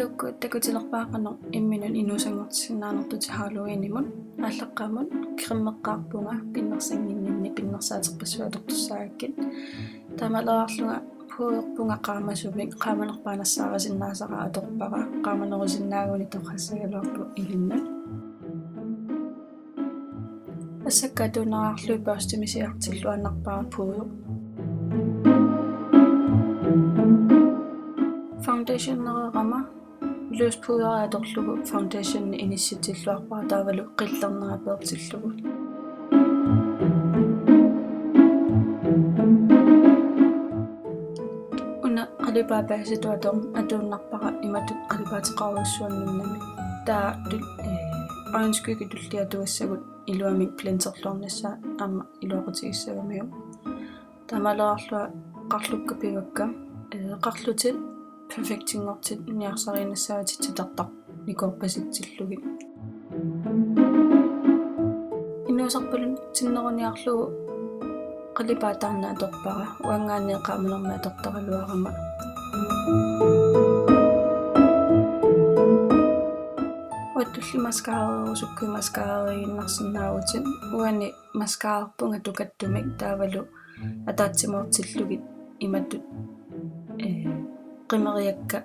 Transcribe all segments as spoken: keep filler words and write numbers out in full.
Taku-, takutilerpara qanoq imminut inuusanngortissinnaanertut Halloweenimut. Aallaqqaammut cremeqqaarpunga pinnersannginninni pinnersaaterpassuit atortussaagakkit. Taamaaleriarlunga pudderpunga qaamasumik, qaamanerpaaq nassaarisinnaasara atorpara, qaamanerusinnaaguni torrassagaluarpoq ilinnut. Assakka atuuneriarlugit børstimik siaartilluinnarpara pudder. Foundationereerama loose pudderi atorlugu foundationi inissitsilluarpara taavalu qillerneq apeertillugu. Una qalipaat basitut atu-, atuinnarpara imatut qalipaateqarujussuanngimmat. Taava tu-, eh, øjenskygge tullia atuassagut iluamik blenderluarnissaa aamma iluaqutigissagamiuk. Taamaaleriarlunga qarlukka pivakka, eh, qarlutit perfektinngortit niarsariinnassavatit titartarnikuuppasitsillugit. Inuusarpalutsinneruniarlugu qalipaat taanna atorpara, uanngaanniit qaamanermik atortaraluarama. Uattulli mascarareerusukkuit mascarariinnarsinnaavutit, uani mascararpunga tukattumik taavalu ataatsimoortillugit imatut, eh, qimeriakka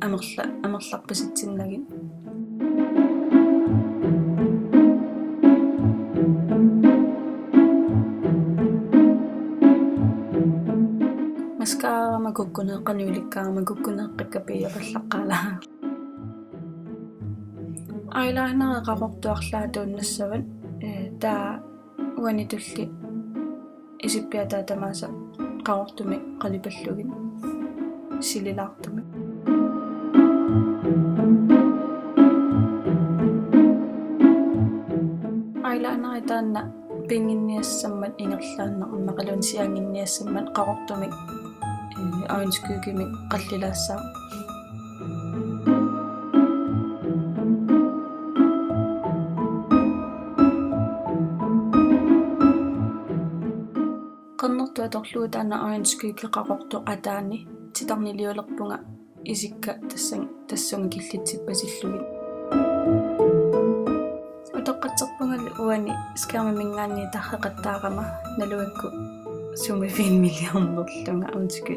amerla-, amerlarpasitsinnagit. Mascararama kukkuneeqqanik ulikkaarama kukkuneeqqakka piiapallaqqaalaarlugit. Eyelineri qaqortuarlaatuinnassavat, eh, taava uanitulli isippiataa tamaasa qaqortumik qalipallugit sililaartumik. Eyelineri taanna piinnginniassammat ingerlaannaq immaqaluunniit siaannginniassammat qaqortumik, eh, øjenskyggemik qallilaassaaq. Qernertoq atorlugu taanna øjenskygge qaqortoq ataani titarniliulerpunga isikka tassan-, tassunga killitsippasillugit. Utoqqatserpungalu uani skærmiminngaanniit tarreqattaarama naluakku sumi filmiliornerlunga øjenskygge.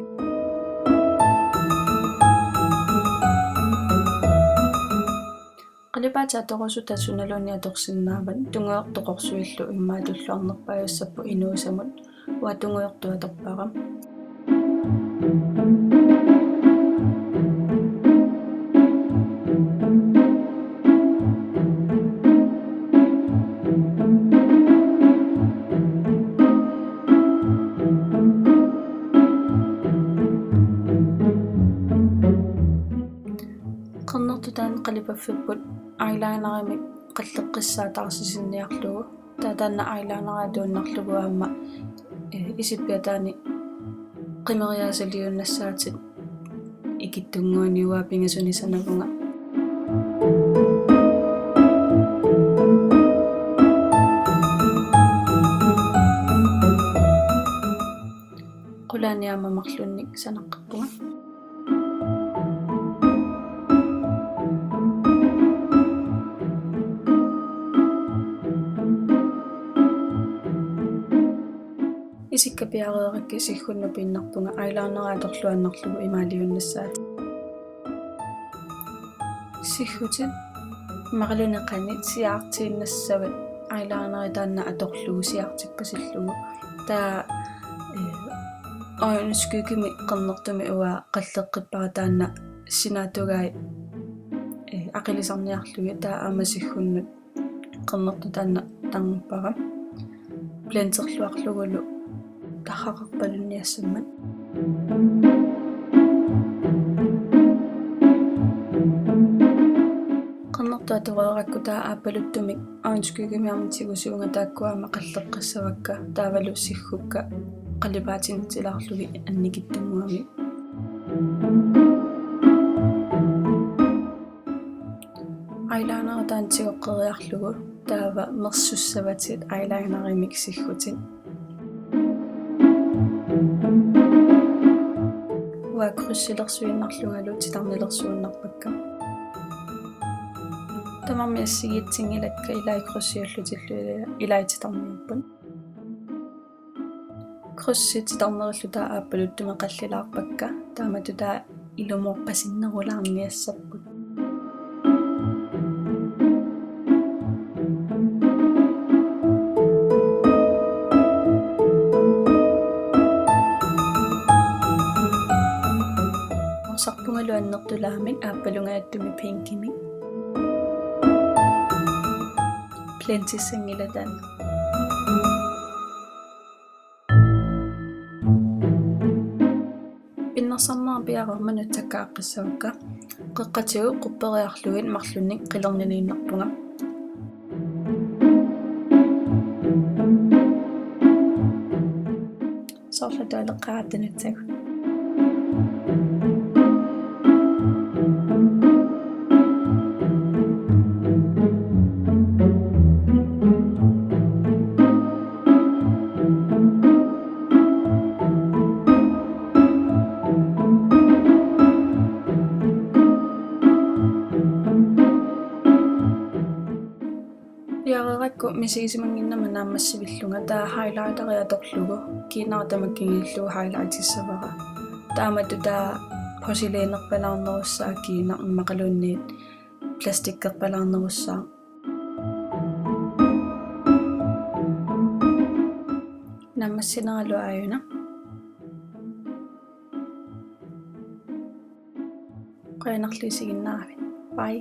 Qalipaatit atorusuttut sunaluunniit atorsinnaavat, tungujortoq qorsuillu immaqa tulluarnerpaajussappat inuusamut, uanga tungujortoq atorpara. Qernertoq taanna qalipaffipput eyelinerimik qalleqqissaaq taarsisinniarlugu. Taava taanna eyelineri atuinnarlugu aamma, eh, isippiataani qimeriaasaliuinnassaatit ikittunnguaniua pingasunik sanavunga. Qulaani aamma marlunnik sanaqqippunga. Isikka piareerakkit siggunnut piinnarpunga eyelineri atorluinnarlugu imaaliuinnassaatit. Siggutit immaqaluunniit qanit siaartiinnassavat eyelineri taanna atorlugu siaartippasillugu. Taava, eh, øjenskyggemik qernertumik uanga qalleqqippara taanna sinaatugai, eh, aqilisarniarlugit, taava aamma siggunnut qernertoq taanna tarnippara. Blenderluarlugulu tarraqarpalunniassammat. Qernertoq atoreerakku taava aappaluttumik øjenskyggemik aamma tigusuunga, taakku aamma qalleqqissavakka taavalu siggukka qalipaatinitsilaarlugit annikitsunnguamik. Eyelineri taanna tigoqqeriarlugu taava mersussavatit eyelinerimik siggutit. Uanga kryssilersuinnarlungalu titarnilersuinnarpakka. Tamarmik assigiitsinngilakkit ilai krydsiliullutillu ilai titarniarput. Krydsit titarnerilluta aappaluttumik qallilaarpakka, taamatut ilumoorpasinnerulaarniassapput. Orsarpungalu annertulaamik aappalungaatsumik pinkimik. Blendissanngilatit. Pinnersarnera piareermat nutsakka aaqqissavakka. Qeqqatigut qupperiarlugit marlunnik qilerniliinnarpunga. Soorlu atualeqqaaratta nutsagut. Piareerakku misigisimannginnama naammassivillunga, taava highlighteri atorlugu kiinara tamakkiinngillugu highlightissavara. Taamatut taava porcelænerpalaarnerussaaq kiinara immaqaluunniit plastikkerpalaarnerussaaq. Naammassineralu aajuna. Qujanarlu isiginnaaravit. Bye.